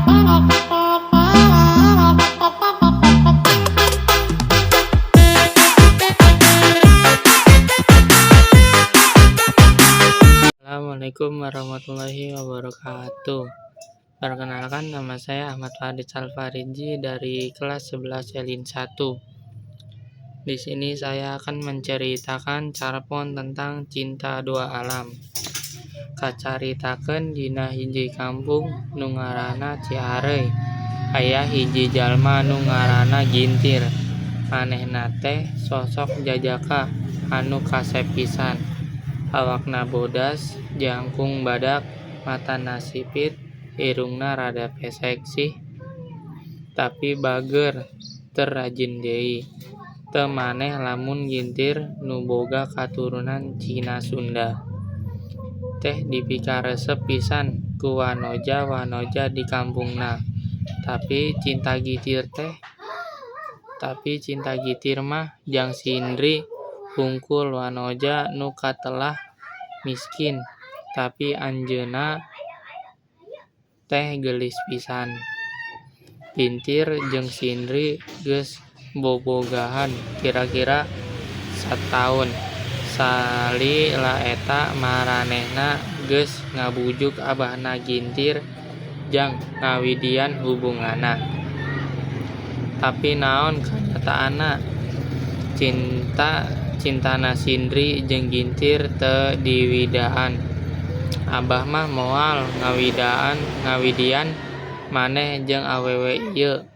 Assalamualaikum warahmatullahi wabarakatuh. Perkenalkan, nama saya Ahmad Farid Alfariji dari kelas 11 Elin 1. Di sini saya akan menceritakan carpon tentang cinta dua alam. Kacaritakeun dina hiji kampung nu ngaranna Ciareuy, aya hiji jalma nu ngaranna Gintir. Manehna teh sosok jajaka anu kasep pisan. Awakna bodas jangkung badak, matana sipit, irungna rada pesek sih tapi bager tur rajin deui. Teu maneh lamun Gintir nu boga katurunan Cina Sunda teh dipikaresep pisan ku wanoja-wanoja di kampungna. Tapi cinta Gintir mah jang Sindri hungkul, wanoja nu katelah miskin tapi anjeunna teh geulis pisan. Gintir jeung Sindri geus bobogohan kira-kira sataun. Salila eta maranehna geus ngabujuk abahna Gintir jang ngawidian hubunganna. Tapi naon kanyataanna, cintana Sindri jeung Gintir teu diwidaan. "Abah mah moal ngawidian maneh jeung awewe ieu.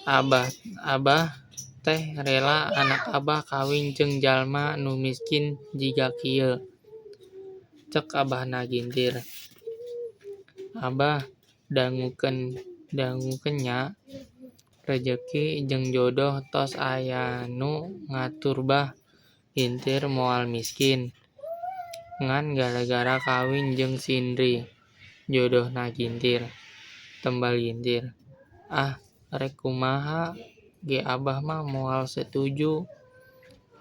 Abah teh rela anak abah kawin jeung jalma nu miskin jiga kieu," cek abahna Gintir. "Abah, dangukeun nya, rejeki jeung jodoh tos aya nu ngatur bah, Gintir moal miskin ngan gara-gara kawin jeung Sindri, jodohna Gintir," tembal Gintir. "Ah, rek kumaha ge abah mah moal satuju,"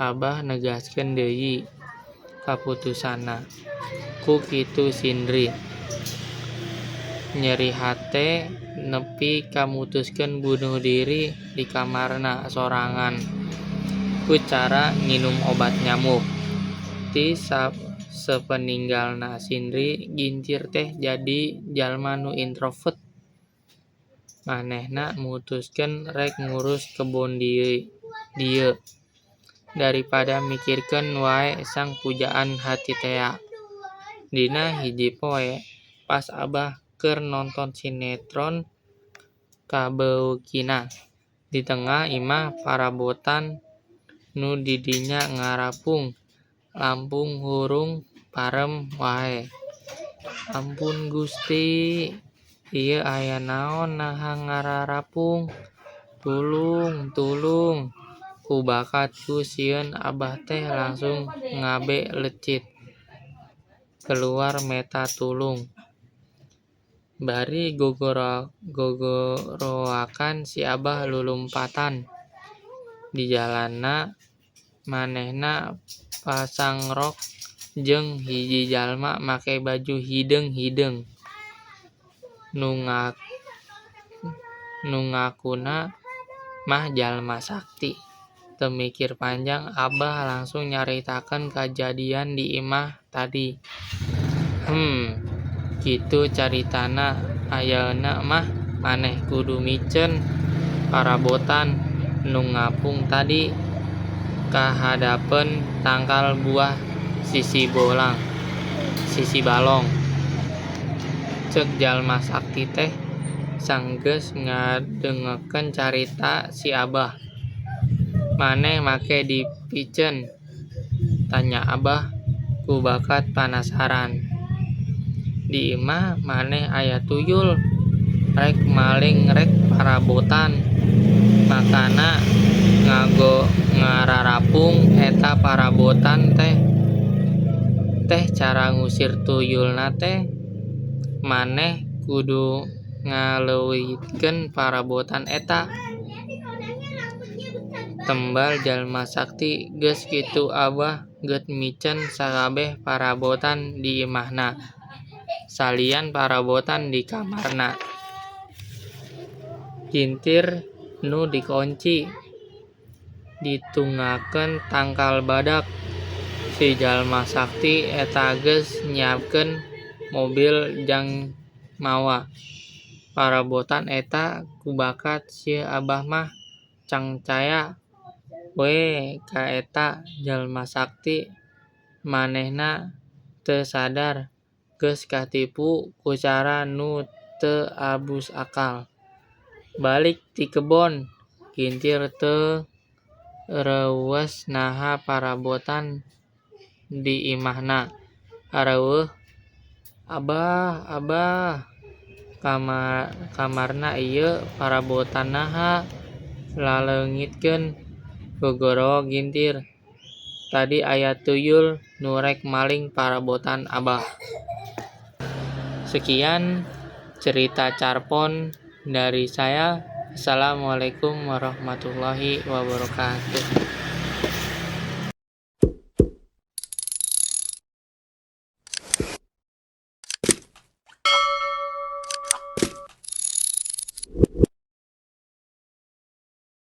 Abah negaskeun deui kaputusanna. Ku kitu Sindri nyeri hate nepi ka mutuskeun bunuh diri di kamarna sorangan ku cara nginum obat nyamuk. Ti sapeninggalna Sindri, Gintir teh jadi jalma nu introvert. Manehna mutuskeun rek ngurus kebon dieu daripada mikirkeun wae sang pujaan hati tea. Dina hiji poe, pas Abah keur nonton sinetron kabeukina. Di tengah imah parabotan nu di dinya ngarapung, lampung hurung parem wae. "Ampun Gusti, ieu aya naon naha ngararapung? Tulung, tulung!" Ku bakat ku sieun Abah teh langsung ngabe leucit keluar menta tulung. Bari gogorowokan si Abah lulumpatan. Di jalanna manehna pasangrok jeung hiji jalma make baju hideung-hideung nu ngakuna mah jalma sakti. Teu mikir panjang Abah langsung nyaritakeun kajadian di imah tadi. "Heum, kitu caritana, ayeuna mah maneh kudu miceun parabotan nu ngapung tadi ka handapeun tangkal buah sisi balong," cek jalma sakti teh sanggeus ngadengekeun carita si Abah. "Maneh make dipiceun?" tanya Abah ku bakat panasaran. "Di imah maneh aya tuyul, rek maling rek parabotan, makana ngararapung eta parabotan teh cara ngusir tuyulna teh maneh kudu ngaleuwitkeun parabotan eta," tembal jalma sakti. Geus kitu Abah geut miceun sakabeh parabotan di imahna, salian parabotan di kamarna. Gintir nu dikonci ditunggakeun tangkal badak. Si jalma sakti eta geus nyiapkeun mobil jang mawa parabotan eta kubakat si Abah mah cangcaya we ka eta jalma sakti manehna teu sadar geus katipu ku cara nu teu abus akal. Balik ti kebon, Gintir teu reueus naha parabotan di imahna areueuh. Abah, Abah, kamarana ieu parabotan naha laleungitkeun? Gogorowoh Gintir. Tadi aya tuyul nu rek maling parabotan Abah. Sekian cerita carpon dari saya. Assalamualaikum warahmatullahi wabarakatuh.